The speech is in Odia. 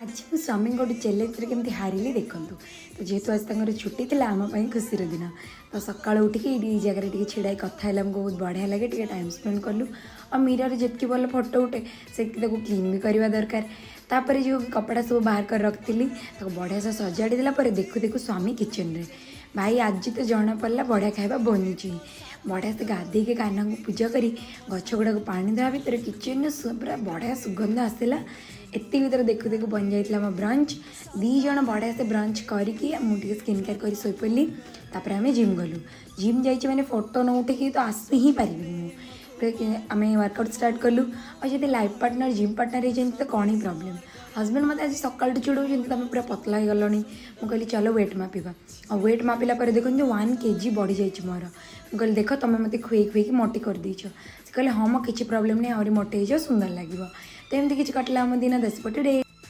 ଆଜି ମୁଁ ସ୍ୱାମୀଙ୍କ ଗୋଟେ ଚ୍ୟାଲେଞ୍ଜରେ କେମିତି ହାରିଲି ଦେଖନ୍ତୁ। ତ ଯେହେତୁ ଆଜି ତାଙ୍କର ଛୁଟି ଥିଲା, ଆମ ପାଇଁ ଖୁସିର ଦିନ। ତ ସକାଳୁ ଉଠିକି ଏଇଠି ଏଇ ଜାଗାରେ ଟିକେ ଛିଡ଼ା ହେଇ କଥା ହେଲେ ଆମକୁ ବହୁତ ବଢ଼ିଆ ଲାଗେ। ଟିକେ ଟାଇମ୍ ସ୍ପେଣ୍ଡ କଲୁ ଆଉ ମିରରରେ ଯେତିକି ଭଲ ଫଟୋ ଉଠେ, ସେତିକି ତାକୁ କ୍ଲିନ୍ ବି କରିବା ଦରକାର। ତାପରେ ଯେଉଁ କପଡ଼ା ସବୁ ବାହାର କରି ରଖିଥିଲି, ତାକୁ ବଢ଼ିଆ ସେ ସଜାଡ଼ି ଦେଲା ପରେ ଦେଖୁ ଦେଖୁ ସ୍ୱାମୀ କିଚେନରେ। ଭାଇ, ଆଜି ତ ଜଣାପଡ଼ିଲା ବଢ଼ିଆ ଖାଇବା ବନୁଛି। ବଢ଼ିଆ ସେ ଗାଧେଇକି କାହ୍ନାଙ୍କୁ ପୂଜା କରି ଗଛ ଗୁଡ଼ାକୁ ପାଣି ଦେବା ଭିତରେ କିଚେନରେ ପୁରା ବଢ଼ିଆ ସୁଗନ୍ଧ ଆସିଲା। ଏତିକି ଭିତରେ ଦେଖୁ ଦେଖୁ ବନିଯାଇଥିଲା ଆମ ବ୍ରଞ୍ଚ। ଦୁଇ ଜଣ ବଢ଼ିଆ ସେ ବ୍ରଞ୍ଚ କରିକି ମୁଁ ଟିକେ ସ୍କିନ୍ କେୟାର କରି ଶୋଇପଡ଼ିଲି। ତାପରେ ଆମେ ଜିମ୍ ଗଲୁ। ଜିମ୍ ଯାଇଛି ମାନେ ଫଟୋ ନ ଉଠେଇକି ତ ଆସି ହିଁ ପାରିବିନି ମୁଁ। ଆମେ ୱାର୍କଆଉଟ୍ ଷ୍ଟାର୍ଟ କଲୁ। ଆଉ ଯଦି ଲାଇଫ୍ ପାର୍ଟନର ଜିମ୍ ପାର୍ଟନର ହେଇଛନ୍ତି ତ କ'ଣ ହିଁ ପ୍ରୋବ୍ଲେମ୍? ହଜବେଣ୍ଡ ମୋତେ ଆଜି ସକାଳଠୁ ଚିଡ଼ଉଛନ୍ତି, ତୁମେ ପୁରା ପତଲା ହେଇଗଲଣି। ମୁଁ କହିଲି, ଚାଲ ୱେଟ୍ ମାପିବା। ଆଉ ୱେଟ୍ ମାପିଲା ପରେ ଦେଖନ୍ତୁ, 1 କେଜି ବଢ଼ିଯାଇଛି ମୋର। ମୁଁ କହିଲି, ଦେଖ, ତୁମେ ମୋତେ ଖୁଏଇ ଖୁଏଇକି ମୋଟି କରିଦେଇଛ। ସେ କହିଲେ, ହଁ ମ, କିଛି ପ୍ରୋବ୍ଲେମ୍ ନାହିଁ, ଆହୁରି ମୋଟି ହେଇଯିବ, ସୁନ୍ଦର ଲାଗିବ। ତ ଏମିତି କିଛି କଟିଲା ଆମ ଦିନ। That's for today.